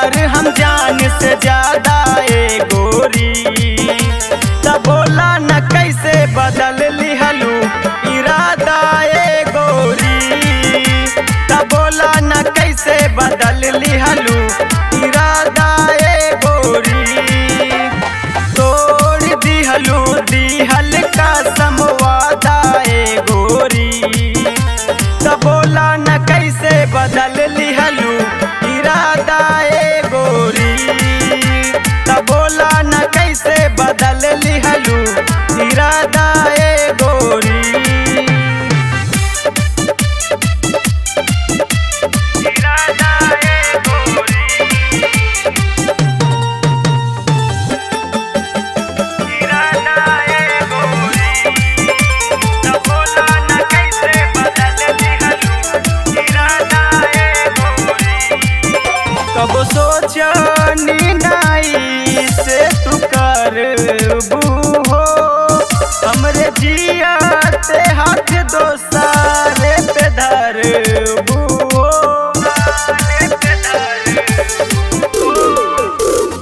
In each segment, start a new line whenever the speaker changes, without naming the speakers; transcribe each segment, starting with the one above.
प्यार हम जान से ज्यादा ए गोरी। तब बोला न कैसे बदल लिहलू इरादा ए गोरी। तब बोला न कैसे बदल लिहलू इरादा ए गोरी। तोड़ दिहलू दिहल का समवादा ए गोरी। तब बोला न कैसे बदल लिहलू इरादा ए गोरी। तब बोला न कैसे बदल लिहलू इरादा ए गोरी। इरादा ए गोरी। इरादा ए गोरी। तब बोला न कैसे बदल लिहलू इरादा ए गोरी। कब सोचनी नाई से तू करबू हो, हमरे जिया ते हाथ दोसारे पे धरबू हो।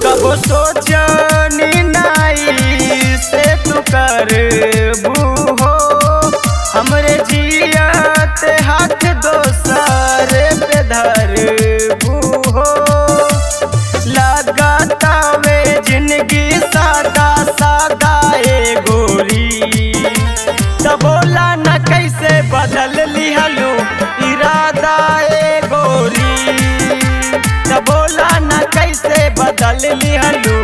कब सोचनी नाई से तू करबू हो, हमरे जिया ते हाथ दोसारे पे धरबू हो। लगाता वे जिंदगी सादा सादा ए गोरी। तब बोला न कैसे बदल लिहलू इरादा ए गोरी। तब बोला न कैसे बदल लिहलू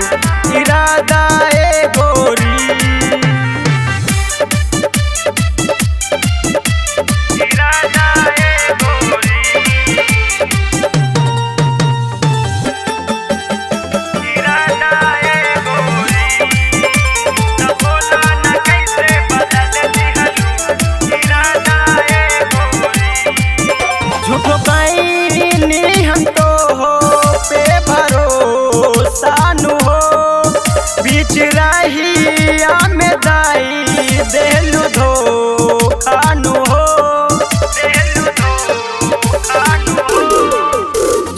इरादा ए गोरी। इरादा ए गोरी। इरादा ए गोरी। तब बोला न कैसे बदल लिहलू इरादा ए गोरी। झूठो कैनी हम तो हो पे भरोसा नु हो, बीच रहिया में दाई देलू धोखा नु हो।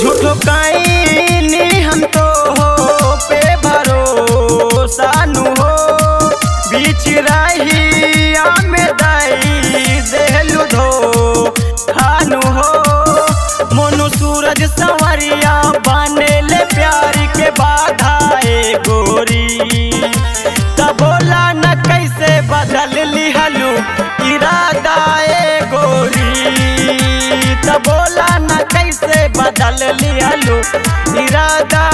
झूठो कैनी हम तो हो पे भरोसा नु हो, बीच रहिया में दाई देलू धोखा नु हो। मोनू सूरज संवरिया बने ले प्यार के बाधा ए गोरी। तब बोला न कैसे बदल लिहलू इरादा ए गोरी। तब बोला न कैसे बदल लिहलू इरादा।